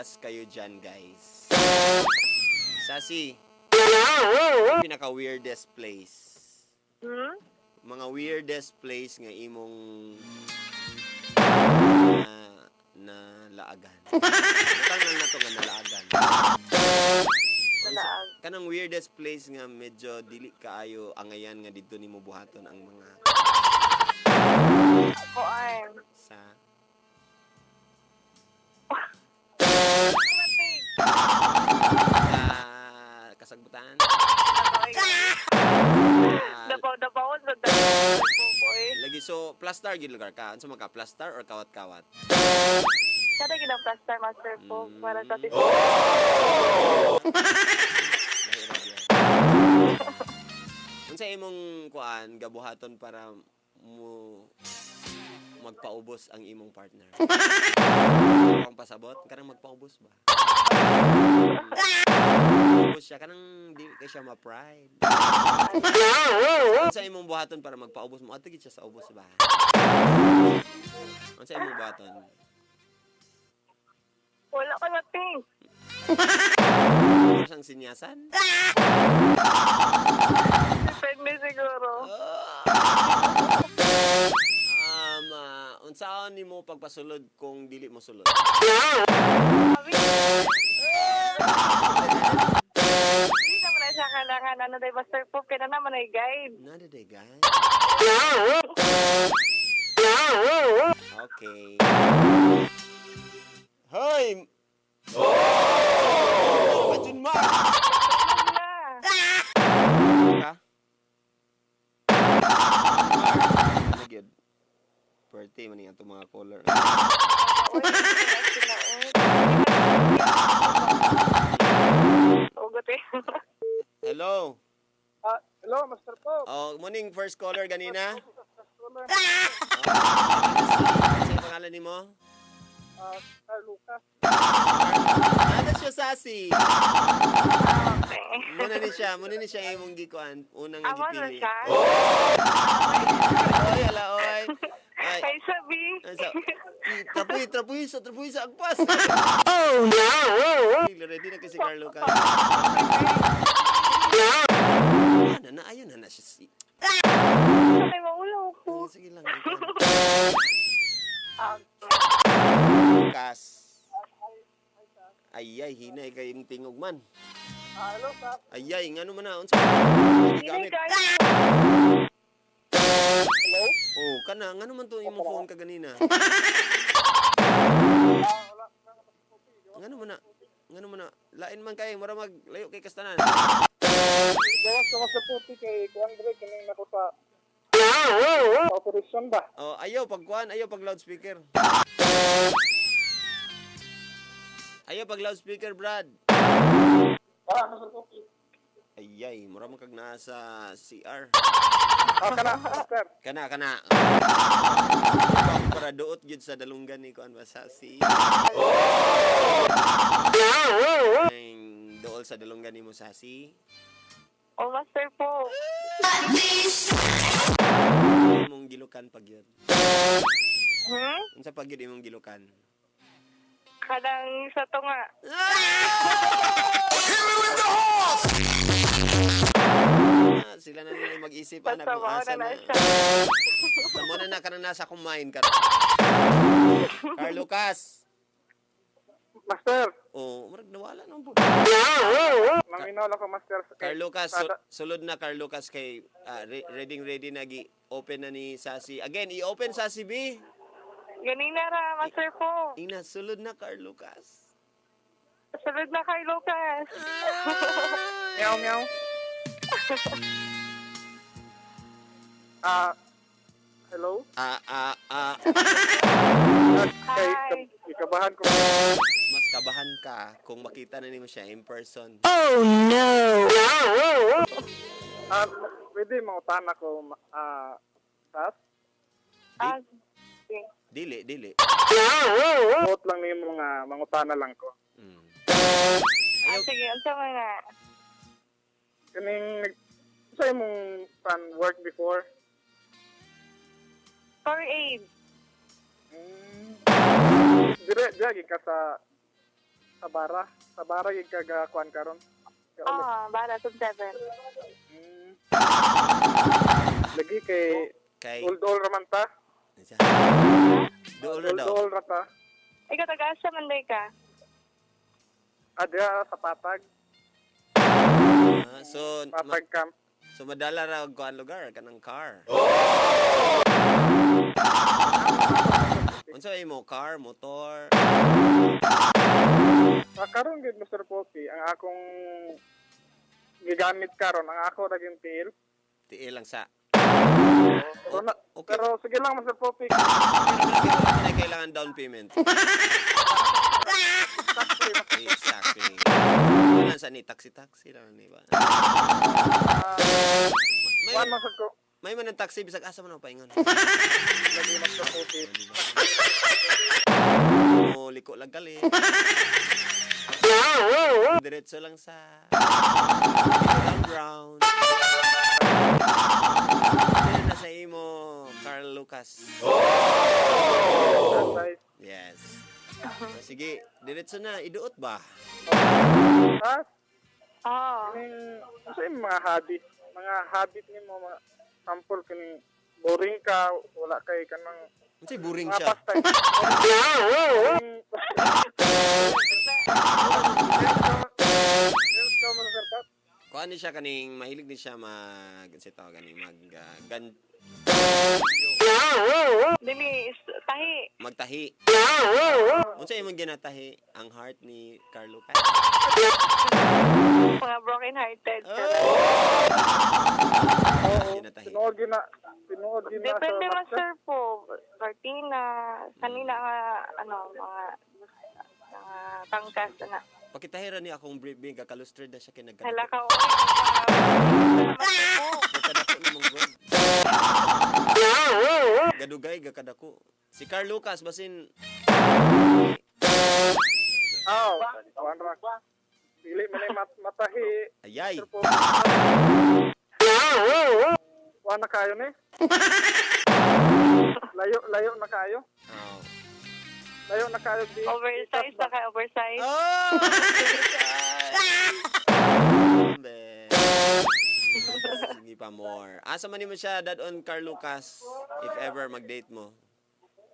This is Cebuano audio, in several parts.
Mag-adjust kayo dyan, guys. Sasi, pinaka-weirdest place. Hmm? Mga weirdest place nga imong na nalaagan. Butang lang nato nga nalaagan. Nalaag. Kanang weirdest place nga medyo dili kaayo angayan nga didto nimo buhaton ang mga Kuan. Sa Matik. Sa kasagbutan. Ah, Dabaw, dabaw, sa dabaw. Boy. Lagi, so plaster gid lugar ka. Unsa man ka, plaster or kawat-kawat? Kada ginang plaster, Master po, para sa Mahirap yan. Unsa imong kuan gabuhaton para mo magpaubos ang imong partner? Ang pasabot kanang magpaubos ba? Ubos siya kanang di kay siya ma-pride. Unsa imong buhaton para magpaubos mo? Adto gid siya sa ubos ba? Unsa imong buhaton? Wala ko mating. Ano siyang sinyasan? Depende siguro. Unsaon nimo pagpasulod kung dili mo sulod? Sabi, hindi naman na siya kailangan, ano day, Master Pope, kaya na naman ay guide. Nada day, guys. Okay. Hoy! Oh! Pajun ma! Na. Ka? Ano gyud? Birthday man yung atong mga caller. Uy, sila, uy. Ugot eh. Hello. Ah, hello, Master Pope. Oh, morning, first caller ganina. First caller. Oh, sa pangalan nimo? Ah, Sir Lucas. Ano siya, Sasi? Okay. Muna ni siya imong gikuan, unang nga Amo na gipili. siya. Oy, ala oy. Ay, Ay, sabi. ay, sa, trapuy, trapuy sa, trapuy sa agpas. Oh no! Ready na kasi Carlo ka. Ano na, ayun na na siya. Ay, maulaw ko. Sige lang. Okay. Lucas. Ay, ay, hinay kay tingog man. Ah, hello, sir. Ay, ay, ngano man na, unsa? Hindi Gamit. kayo. Hello? Oh, kana, ngano man to imong phone ka ganina? Ah, wala. Ngano man na? Ngano man na? Lain man kay mura mag layo kay kastanan. Gawas ka, Master Pope, kay Kuan Dre, kining nako sa operation ba? Oh, ayaw pag kuan, ayaw pag loudspeaker. Ayaw pag loudspeaker, Brad. Ah, Master Pope. Ay, ay, mura man kag nasa CR. Ah, kana, Master. Kana, kana. Para duot gyud sa dalunggan ni kuan ba sa si. Ang dool sa dalunggan nimo, Sasi. Oh, Master po. Imong gilukan pag yun. Hmm? Unsa pag yun imong gilukan? Kanang sa tunga. Ah, sila na nila mag-isip anak Basta kung mao asa na na. na siya. Sa mo na na ka na nasa akong mind ka. Carl Lucas. Master, Oh, murag nawala nang po. maminaw lang ko, Master. Carl Lucas, sulod na, Carl Lucas, kay ready ready na gi open na ni Sasi. Again, i-open, Sasi B. Ganina ra, Master po. Ina, sulod na, Carl Lucas. Sunod na kay Lucas. Meow, meow. Ah, hello? Ah, ah, ah. Ah, kay, Hi. ikabahan ko. Mas kabahan ka kung makita na nimo siya in person. Ah, pwede mangutana ko, ah, Sas? Ah, sige. Dili, dili. Vote lang nimo nga mangutana lang ko. Ah, Ayaw, sige, unsa man na? Kaning sa imong pan work before? For aid. Dire dire ka sa Sa Bara. Sa Bara gyud ka gakuan karon. Kauli. Oo, Bara, sub 7. Lagi kay Kay Duol-duol raman ta. Unsa? Duol ra daw. Duol-duol ra ta. Ikaw, taga-asa man day ka. Adya sa Patag. Ah, so Patag camp. So madala ra og kuan lugar kanang car. Unsa imo car, motor? Sa karon gyud, Mr. Poppy, ang akong gigamit karon ang ako ra gyud tiil. Tiil lang sa. Pero, na, Okay. pero sige lang, Mr. Poppy. Pero wala na kailangan down payment. Exactly. Wala sa ni taxi-taxi lang ni ba. May Kuan man sad ko may man ang taxi bisag asa man ang paingon. lagi, Mr. Poppy. Mo liko lang gali. Diretso lang sa ground. Yan na sa imo, Carl Lucas. Advice. Yes. Sige, diretso na. Iduot ba? Ha? Oo. Kining unsa imong mga habit? Mga habit nimo, mga sample kining boring ka, wala kay kanang Unsay boring mga siya? pastime. Games ka, Mr. Pop? Kuan ni siya kaning mahilig ni siya mag unsa tawag gani mag gan Dili, tahi. magtahi. Unsa imong ginatahi ang heart ni Carl Lucas? Mga broken hearted. Oo, Ginatahi. tinuod gyud na, tinuod gyud na sa Depende, Master. Master po. Cortina, kanina nga, ano, mga tangkas na. Pakitahira ni akong briefing kakaluster na siya kay Hala nagkadako. ka, oy. Master po. Nagkadako ni mong god. Gadugay gakadako. Si Carl Lucas basin Aw, kuan ra. Dili man ay matahi. ayay. Sir po. Kuan na kayo ni? Layo, layo na kayo. Oh. Layo na kayo di. Oversize na kayo, oversize. Oh! Be. Sige pa more. Asa man nimo siya dad-on, Carl Lucas, if ever mag-date mo?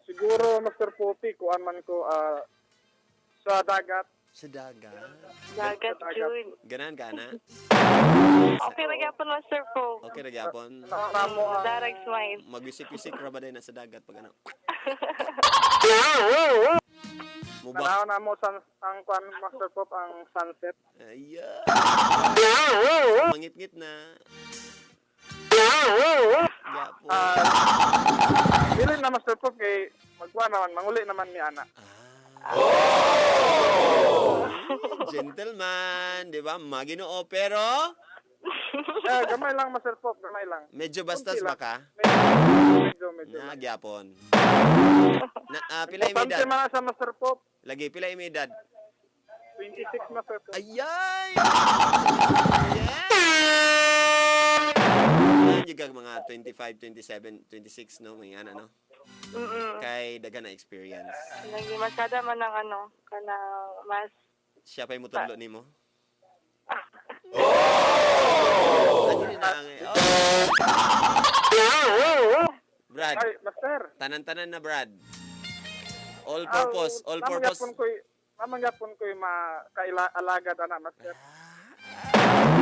Siguro, Master Poppy, kuan man ko sa dagat. Sa dagat. Dagat, June. Ganan ka na? Okay na gyapon, Master po. Okay ra gyapon. Namo ang Darag smile. Magwisik-wisik ra ba din na sa dagat pag ano? Mubak. Tanaw na mo san, ang kuan, Master Pop, ang sunset. Ayan. Mangit-ngit na. Gyapon. Ah, dili na, Master Pop, kay magkuan naman, manguli naman ni ana. Ah. Gentleman, di ba? Maginoo pero Eh, gamay lang, Master Pop, gamay lang. Medyo bastas Kunti ba lang. ka? Medyo, medyo. Na gyapon. Na pila imong Importante edad? man na sa Master Pop, Lagi pila imong edad? 26, Master Pop. Ayay! Yeah! Yung kag mga 25, 27, 26 no, may ana no. Kay daga na experience. Lagi masada man ang ano, kana mas Siya pa'y mutudlo nimo. Oh! Ano na ang oh. Brad, Ay, Master. Tanan-tanan na, Brad. All purpose, all purpose. Naman gyapon ko'y makailaalagad ana, Master.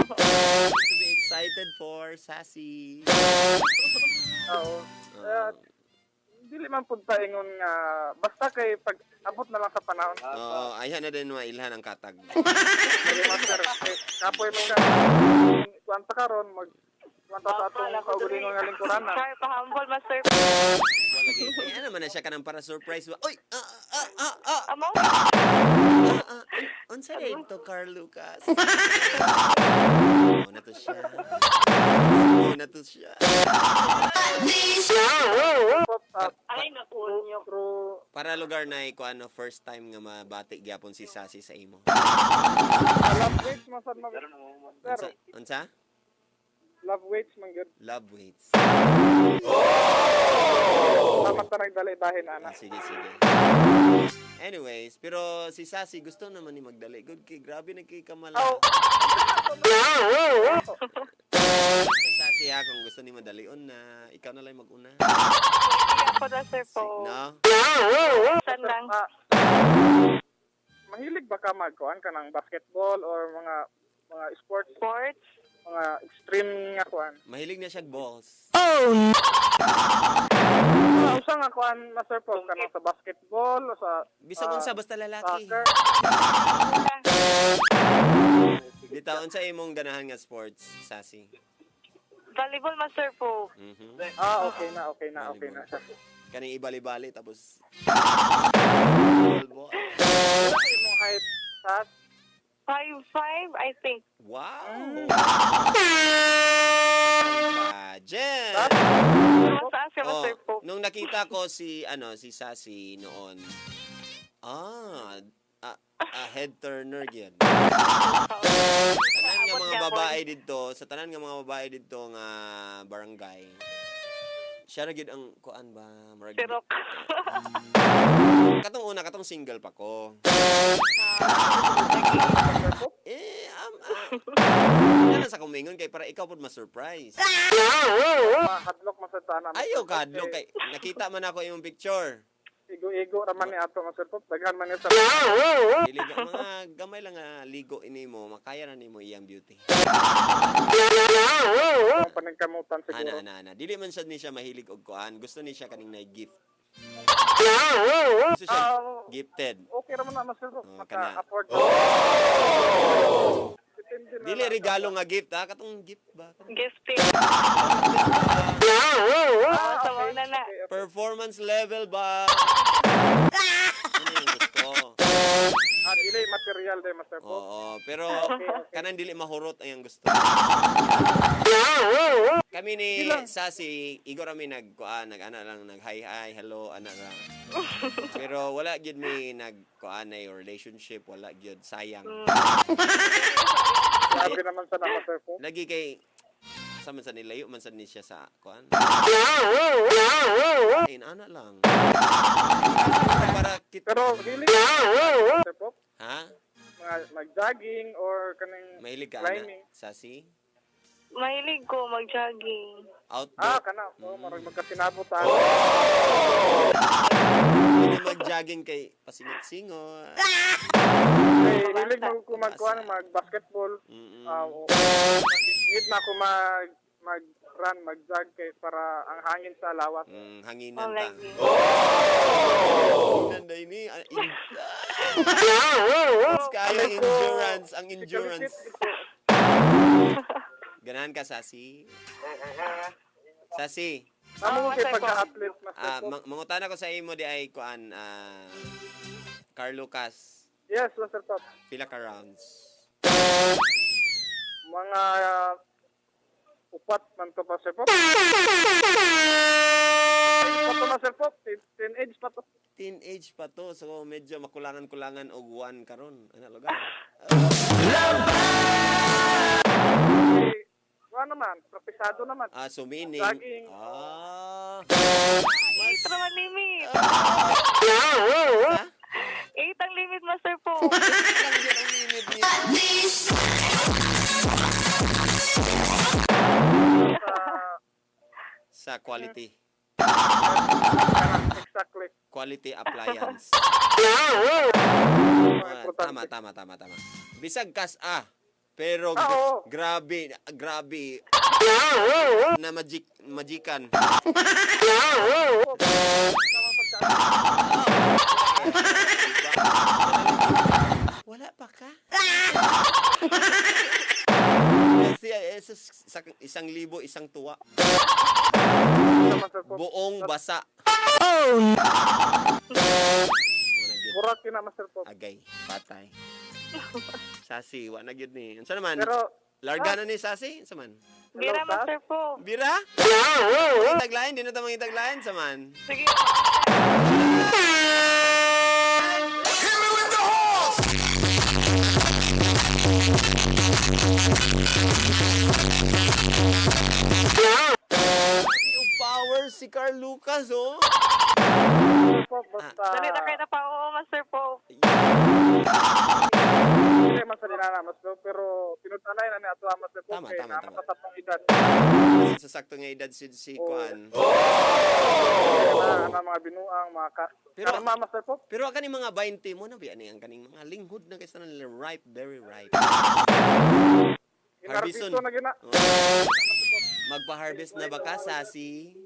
To be excited for Sassy. Oo. Eh, dili man pud ta ingon nga basta kay pag abot na lang sa panahon. Oo, ayhan na din mailhan ang katag. Lagi, Master, kay kapoy man ka kuan ta karon mag kuan ta sa atong kaugalingon nga lingkuranan. Char, pahambol, Master. Wala lagi. Ayan naman na siya kanang para surprise ba. Uy! Ah, ah, ah, ah, Amo? ah, ah. Unsa na ito, Carl Lucas? Oh, na to siya. Oh, na to siya. Pop up Ay, naku, nyo. through Para lugar na iko ano, first time nga mabati gyapon si Sassy sa imo. Love waits man sad, Unsa? Master. Unsa? Love waits man gyud. Love waits. Tama ta nag magdali bahin ana. Ah, sige, sige. Anyways, pero si Sassy gusto naman ni magdali. Good kay grabe na kay kamala. Oh. Si Sassy ha, kung gusto ni madalion na, ikaw na lang mag-una. Sige ako, Master Pop. No? San lang. Ah, mahilig ba ka magkuan ka ng basketball or mga sports, Sports. Mga extreme nga kuan? Mahilig na siya balls. Ah, usa nga kuan, Master Pop, kanang sa basketball o sa Bisag unsa basta lalaki. soccer. Bitaw unsa imong ganahan nga sports, Sassy? Volleyball, Master Pop. Ah, okay na, okay na, okay na. Kaning ibali-bali tapos ball ball. Ano imong height, Sas? 5'5", I think. Wow. Jen. Pero mas taas ka, Oh, Master Pop. nung nakita ko si ano si Sassy noon. Ah, head turner gyud. Tanan nga mga babae didto, sa tanan nga mga babae didto nga barangay. Siya ra gyud ang kuan ba, murag Sirok. Katong una, katong single pa ko. Eh, ah, sa kumingon kay para ikaw pud ma-surprise. Mahadlok man sa tanan. Ayaw kadlok kay nakita man ako imong picture. Igo-igo raman ni ato, Master Pop. Daghan man ni sa Dili mga gamay lang nga ligo ini mo, makaya na nimo iyang beauty. Ang paningkamutan Ana siguro. ana ana. Dili man sad ni siya mahilig og kuan. Gusto ni siya kaning nay gift. Gusto siya Ah, gifted. okay raman na, Master Pop. Oh, kana. Maka-afford. Depende na Dili lang. regalo nga gift ha, katong gift ba? Gifting. Oo, sa mga na. Okay. Performance level ba? Ano yung gusto? Ah, dili material day, Master Pop. Oo, pero kanang dili mahurot ay ang gusto. Kami ni Sassy, igor kami nagkuan, nag-ana lang, nag hi hi, hello, ana lang. Pero wala gyud mi nagkuan na yung relationship, wala gyud, sayang. Grabe naman sa na, Master Pop. Lagi kay sa man sa nilayo man sa ni siya sa kuan. Ay, ana lang. Para kit Pero hilig Master Pop, ha? mga mag-jogging or kaning Mahilig ka ana, climbing. Sassy? Mahilig ko mag-jogging. Outdoor. Ah, kana. Oh, marag magkasinabot ta. Hindi mag-jogging kay pasingot-singot. Kay hilig mo ko magkuan, mag-basketball. Ah, oo. Need na ako mag run, mag-jog kay para ang hangin sa lawas. Hanginan Oh, ta. lagi. Hanginan na ini. Ah, kaya endurance, ang endurance. Ganahan ka, Sassy? Sassy, Amo ko kay Master Pop. pagka-athlete, Master Pop. mangutana ko sa imo di ay kuan, Carl Lucas, Yes, Master Pop. pila ka rounds? Mga upat man to, Master Pop. Pa to, Master Pop. Teenage pa to. Teenage pa to, so medyo makulangan-kulangan og one karon. Ana lugar. Eh, wala naman, propisado naman. Ah, so meaning, Jogging. ah, 8 naman limit. Ha? 8 ang limit, Master Pop. Lang yun ang limit niya. Sa, Sa quality. Exactly. Quality appliance. Mga Ah, importante. tama, tama, tama, tama. Bisag kas ah, pero Ah, oo. grabe, grabe na magic magikan. Diba? Wala pa ka? Kasi sa 1,000 isang tuwa. Tama, Master Pop. Buong basa. Oh! Muna gyud. Kurak yun na, Master Pop. Agay, patay. Sasi, wa na gyud ni. Unsa naman? Pero, Larga na ni Sasi, unsa man? Bira, Hello, Sas? Master Pop. Bira? Taglain, di na ta mangitaglain sa man. Sige. Hit me with the horns! Yung power si Si Carl Lucas, oh. Master Pop, basta Dali na kayo na pa, oo, Master Pope. Dili man sa dinana, Master Pop, pero tinutanay na ni ato ang Master Pop Tama, kay tama, naa tama. man sa satong edad. Sa sakto nga edad si Kuan. Na, na mga binuang, mga ka karma, Master Pop. Pero ang kaning mga 20 mo na biya ni ang kaning mga linghod na kaysa nila ripe, very ripe. Harbison. Inarbiso na gina. Oh. Magpa-harvest na ba ka, Sasi?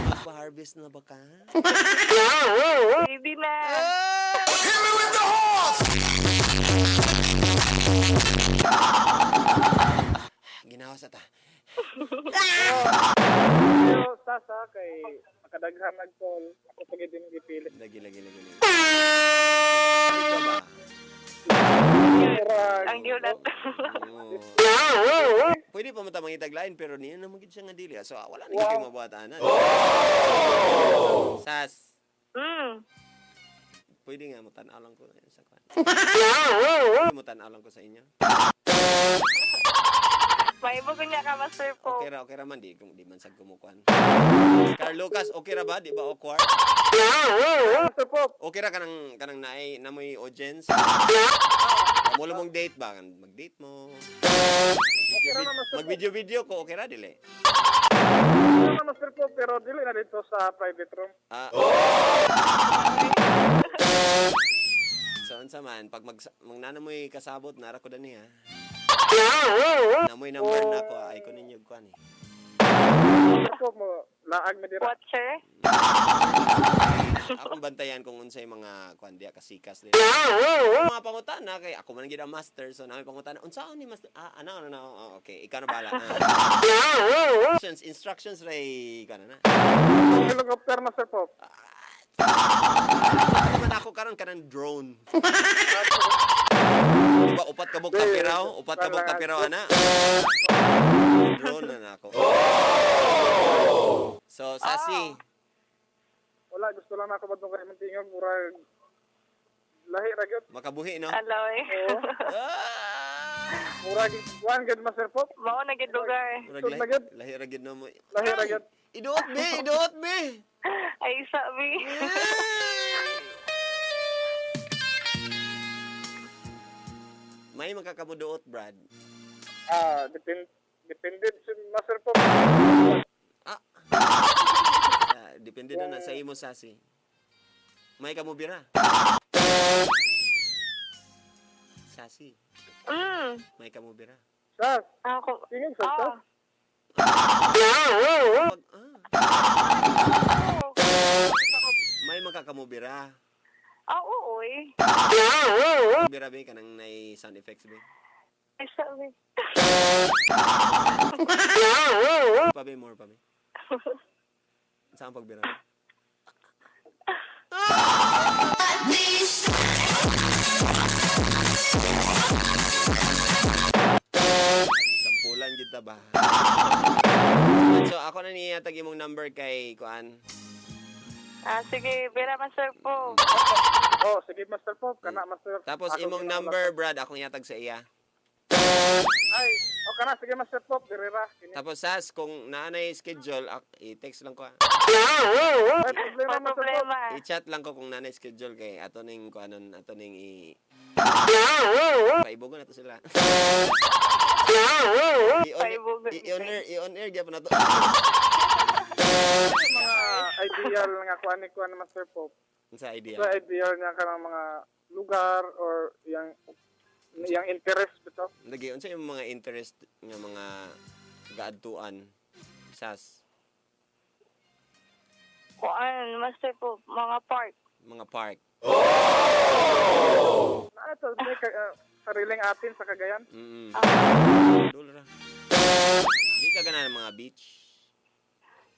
Magpa-harvest na ba ka? Hindi na. Hit me with the horns! Ginawa sa ta. Pero sasa kay makadaghan nag-call, ako pag din gipili. Lagi, lagi, lagi, lagi. Ikaw ba? Murag, Ang giulat. Oo. Pwede pa mo ta mangitag lain pero niya naman gid siya nga dili. So wala na gid kay mabuhat ana. Sas, pwede nga mo tan-aw lang ko sa kwan. Pwede mo tan-aw lang ko sa inyo. Mahimo ko niya ka, Master Pope. Okay ra man di kung di man sad kumukuan. Carl Lucas, okay ra ba? Di ba awkward? Master Pop, Okay ra kanang kanang naay namoy audience. Kamulo mong date ba? Mag-date mo. Okay ra na, Master Pop. Mag-video video ko okay ra dili. Okay ra na, Master Pop, pero dili na dito sa private room. Ah. So unsa man pag mag magnana mo'y kasabot nara ko dani ha. Namoy number na ko ay ko ninyo kuan eh. Master Pop mo laag na dira. Watcher. Akong bantayan kung unsay mga kuan diya kasikas nila. Mga pangutana kay ako man gid ang master, so nami pangutana unsaon ni master, ah ano ano na, oh, okay, ikaw na bahala. Ah. Instructions instructions ray kuan na. Helicopter, Master Pop. Ano man ako karon kanang drone. Di ba upat ka buk kapiraw? Upat ka buk kapiraw ana. Drone na na ako. So Sasi, Wala, gusto lang ako badong kay Mantingog, murag lahi ra gyud. Makabuhi no? Aloy. Oo. Ah! Murag kuan gyud, Master Pop. Mao na gid lugar. Murag Sud na gyud. lahi ra gyud no mo. Lahi ra gyud. Iduot be, iduot be. Ay, sabi. May makakamuduot, Brad. Ah, depende si Master Pop. Ah. Ah, depende na na sa imo, Sasi. May kamubira. Sasi, may kamubira. Sas, Ako. tingin sa sas. Pag, ah, may makakamubira. Ah, oo, eh. Bira be kanang nay sound effects be. Ay, sabi. Pa be, more pa be. Saan pagbira? Sampulan gid ta ba? So ako na niya tag imong number kay kuan. Ah, sige, bira, Master Pope. Oh, sige Master Pop, kana Master. Tapos Ako imong ginawa, number, Brad, akong yatag sa iya. Ay, o kana sige Master Pop, diri ra. Kini. Tapos Sas, kung naanay schedule, i-text lang ko. Ah. Ay, problema May Master Pop. problema. I-chat lang ko kung naanay schedule kay ato ning kuanon, ato ning i Paibugon nato sila. I-on Paibugon. i-on air, i-on air gyapon nato. Mga ideal nga kuan ni kuan Master Pop. Unsa idea? Sa ideal niya kanang mga lugar or yang yang interest bitaw. Lagi unsa imong mga interest nga mga gaadtuan? Sas, Kuan, Master Pope, mga park. mga park. Na ito, may sariling atin sa Cagayan. Dul ra. Di ka ganahan mga beach.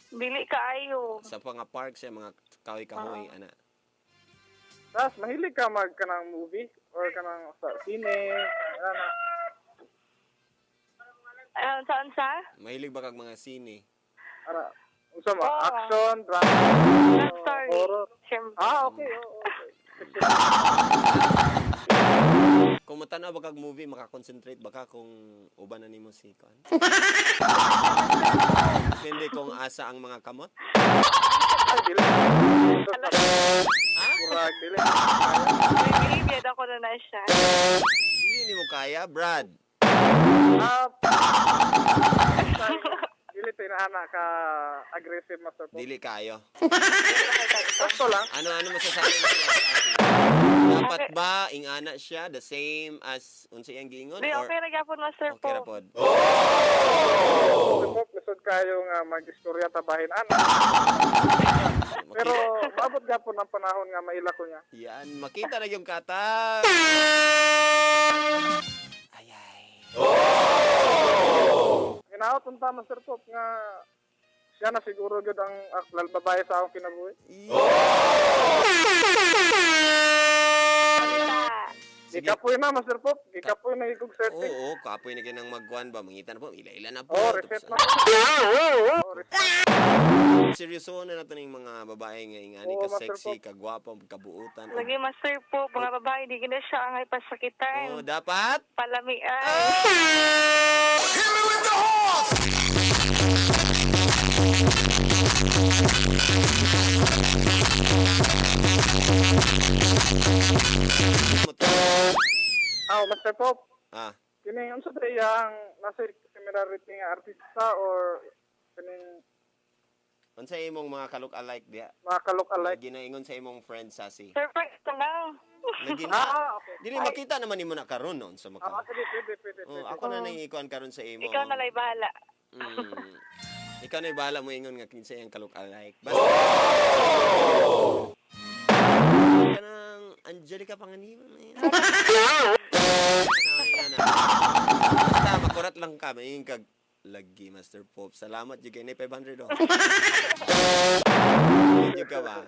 Dili kaayo. Sa mga park sa mga kahoy-kahoy ana. Tas mahilig ka mag kanang movie or kanang sa sine, ana na. Ano, saan sa? Mahilig ba kag mga sine? Ana, unsa mo? Oo. Action, drama, Love story. horror. Siyempre. Ah, okay. Oo, okay. Kung matanaw ba kag movie, makakonsentrate ba ka kung uban na nimo si kuan? Depende kung asa ang mga kamot. Ay, dili. Ha? Murag, dili. May behavior ako na na siya. Dili nimo kaya, Brad. Ah, dili to inaana ka aggressive, Master Pop. Dili kayo. Sakto lang. Ano ano masasabi mo siya, Sassy? Dapat ba ingana siya the same as unsa iyang giingon Di, or okay ra gyapon, Master okay ra Pop. pod? Master Pop, lisod kayo nga mag-istorya tabahin ana. Pero maabot gapon ang panahon nga maila ko niya. Yan, makita na yung kata. Ay ay. Hinaot unta, Master Pop, nga siya na siguro gyud ang aktual babae sa akong kinabuhi. Balita. Sige. Gikapoy na, Master Pop. Gikapoy na ikog setting. Oo, kapoy na kinang magkuan ba, mangita na po, ila-ila na po. Oh, reset na. Tapos, Oh, reset. Seryoso na nato ning mga babae nga ingani Oo, ka Master sexy, Pop. ka gwapa, kabuutan. Lagi, Master Pop, mga babae, di gina siya ang ipasakitan. Oh, dapat Palamian. Hit me with the horns! Ah, Master Pop. Ah, Kini unsa ba iyang nasa similarity nga artista or kining unsa imong mga ka-look-alike diha? mga ka-look-alike? Ginaingon sa imong friend Sassy. Surprise na lang. Lagi Ah, okay. Dili makita naman nimo na karon noon sa maka. Ah, sige, pwede, pwede, Oh, pwede. ako na nang ikuan karon sa imo. Ikaw na lay bahala. Ikaw na bahala mo ingon nga kinsa iyang ka-look-alike. Basta kanang Angelica Panganiban na yun. Basta makurat lang ka, maingin kag lagi Master Pop. Salamat jud kay na 500 oh. Medyo ka ba?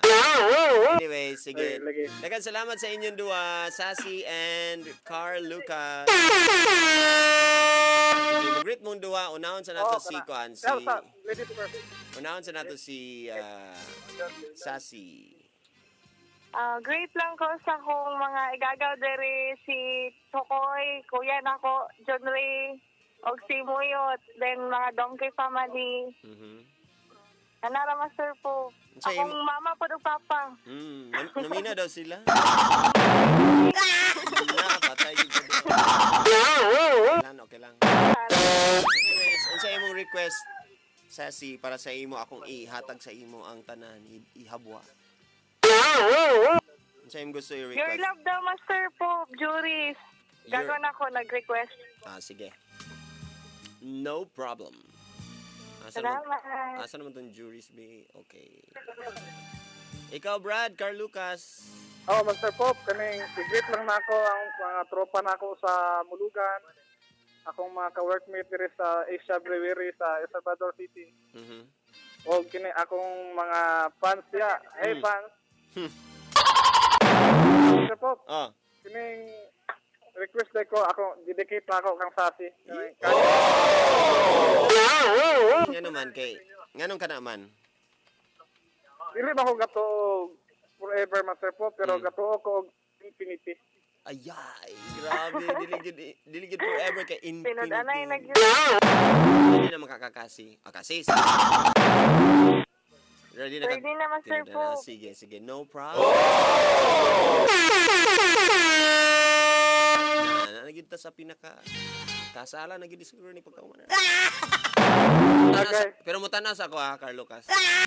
Anyway, sige. Ay, lagi. Daghang salamat sa inyong duwa, Sassy and Carl Lucas. Sige, mag-greet mong duwa. Unahon sa nato Oh, si kana. Kuan, si Sir, sa, ladies first. unahon sa nato si Sassy. Ah, great lang ko sa akong mga igagaw dere si Chokoy, kuya nako, John Ray, og si Muyot, then mga Donkey family. Kanara, Master po. Unsa Akong imo- mama po ug papa. Namina daw sila. Na, patay gyud ko doon. Lan, okay lang. Anyways, unsa imong request, Sassy, para sa imo akong ihatag sa imo ang tanan, ihabwa. Unsa imong gusto Your i-request? love daw, Master po, Juris. Gagawin ako, nag-request. Ah, sige. No problem. Asa naman, Salamat. asa naman tong juries be? Okay. Ikaw, Brad, Carl Lucas. Oh, Master Pop, kaning i-greet lang nako ang mga tropa nako sa Mulugan. Akong mga ka-workmate diri sa Asia Brewery sa El Salvador City. O kini akong mga fans diya. Hey fans. Master Pop, kining request day ko ako dedicate na ako kang Sassy. Kaning Nga naman kay nganong ka naman? Dili ba ko gato forever, Master Pop, pero gato ko og infinity. Ayay, grabe, dili gyud dili gyud forever kay infinity. Pinod-anay nag Hindi na makakakasi. Ah, kasi. Ready na ka? Ready na, Master Tinod na. Pop. Sige, sige. No problem. Na, na ta sa pinaka kasala na gid siguro ni pagkauman. Okay. Pero mo tanas ako ha, Carl Lucas. Ay,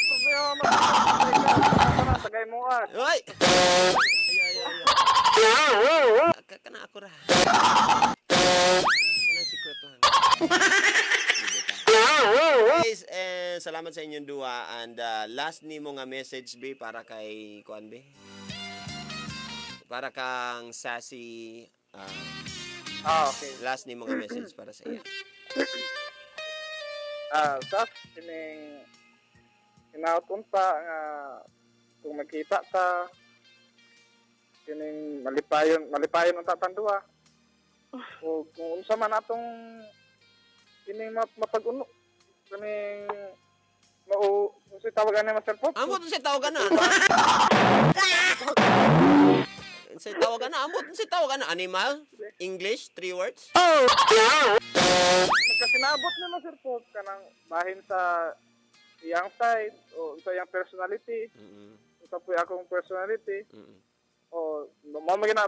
problema, Master Pop. Tagay mo ah. Ay! Ay, ay, ay, ay. Kana ako ra. Kanang secret lang. Sige ta. Guys, eh, salamat sa inyong duwa and last nimo nga message be para kay kuan be. Para kang Sassy, Ah, okay. last nimo nga message para sa iya. Ah, sas kining hinaot unta nga kung magkita ta kining malipayon malipayon unta tang duha. O kung unsa man atong kining mapag-uno kining mao unsa tawag ani, Master Pop? Amo to siya tawagan na. Unsay tawag ana? Ambot, unsay tawag ana? Animal? English? Three words? Nagkasinabot na, Sir Pop, kanang bahin sa iyang side o sa iyang personality, sa po akong personality. O mo magina,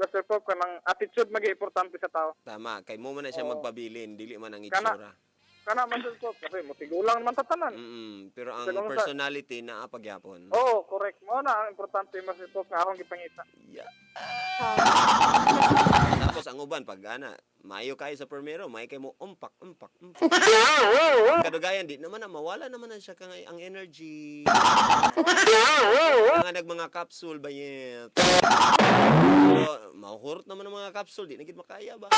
Sir Pop, kanang attitude magi importante sa tao. Tama, kay mo man na siya Oo. magpabilin, dili man ang Kana- itsura. Kana man, Sir Pop, kasi matigulang man tatanan. Pero ang personality naa pagyapon. Oo, correct. Mo na ang importante, Sir Pop, nga akong gipangita. Yeah. Tapos ang uban pag ana, maayo kayo sa permero, may kay mo umpak, umpak, umpak. Kadugayan di naman na mawala naman na siya kang ang energy. Nga nag mga capsule ba yet. Pero mahuhurot naman ang mga capsule, di na gid makaya ba.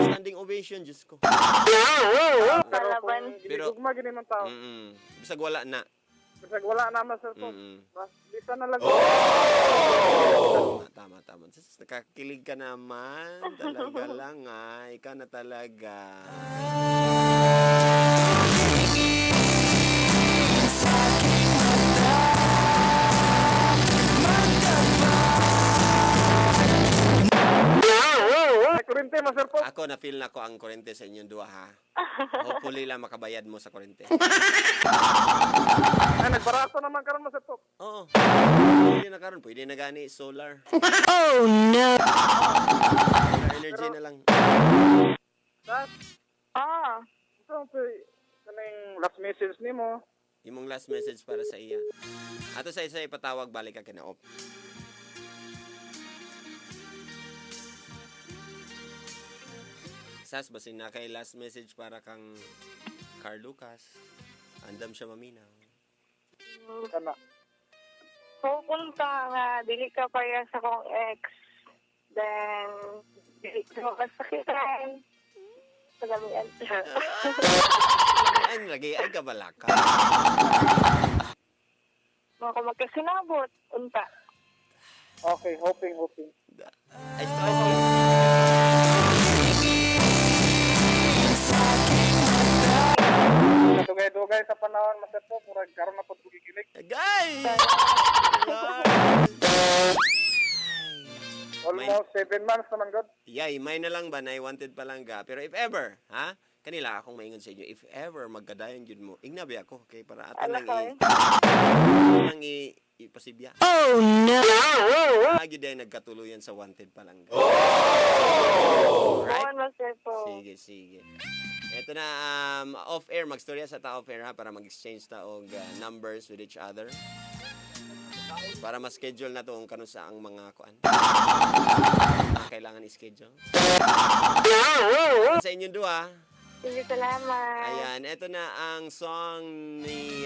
Standing ovation, Diyos ko. Pero Palaban. kung ginigugma gini man tao, Bisag wala na. bisag wala naman, Sir Pop. Mas bisa na lang. Tama, tama, tama. Sus, nakakilig ka naman. Talaga lang, ah. Ikaw na talaga. Ay, kurente, Master Pop. Ako, na-feel na ko ang kurente sa inyong duha, ha? Hopefully lang makabayad mo sa kurente. Ay, nagbarato naman karon, Master Pop. Oo. Pwede na karon, pwede na gani solar. Oh no. Solar energy na lang. Das, Ah, ito ang kaning last message nimo. Imong last message para sa iya. Ato sa isa ipatawag balik ka kinaop. Sas, basin na kay last message para kang Carl Lucas. Andam siya maminaw. Kana. So punta nga dili ka parehas sa akong ex. Then dili ka makasakitan. Kalamian. Ay, lagi ay kabalaka. Mga ko magkasinabot, unta. Okay, hoping, hoping. Ay, ay, ay. Dugay-dugay sa panahon, Master Pop, murag karon na pud ko gikilig. Guys! Almost 7 months naman god. Yay, may na lang ba na I wanted palangga. Pero if ever, ha? Kanila akong maingon sa inyo, if ever magkadayon gyud mo, ignabi ako kay para ato Ala nang ko i eh. nang i ipasibya. Oh no. Lagi dahil nagkatuluyan sa wanted palangga. Oh! Right? Right? Master Pop. Sige, sige. Ito na, off-air, magstorya sa ta off-air ha, para mag-exchange ta og numbers with each other. Para ma-schedule na to kung kano sa ang mga kuan. Mga kailangan i-schedule. Sa inyong duha. Sige, salamat. Ayan, ito na ang song ni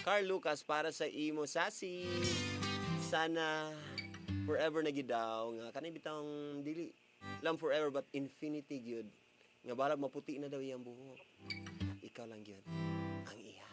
Carl Lucas para sa imo Sassy. Sana forever na gyud daw nga kanay bitang dili lang forever but infinity gyud. Nga balag maputi na daw iyang buhok. Ikaw lang gyud ang iya.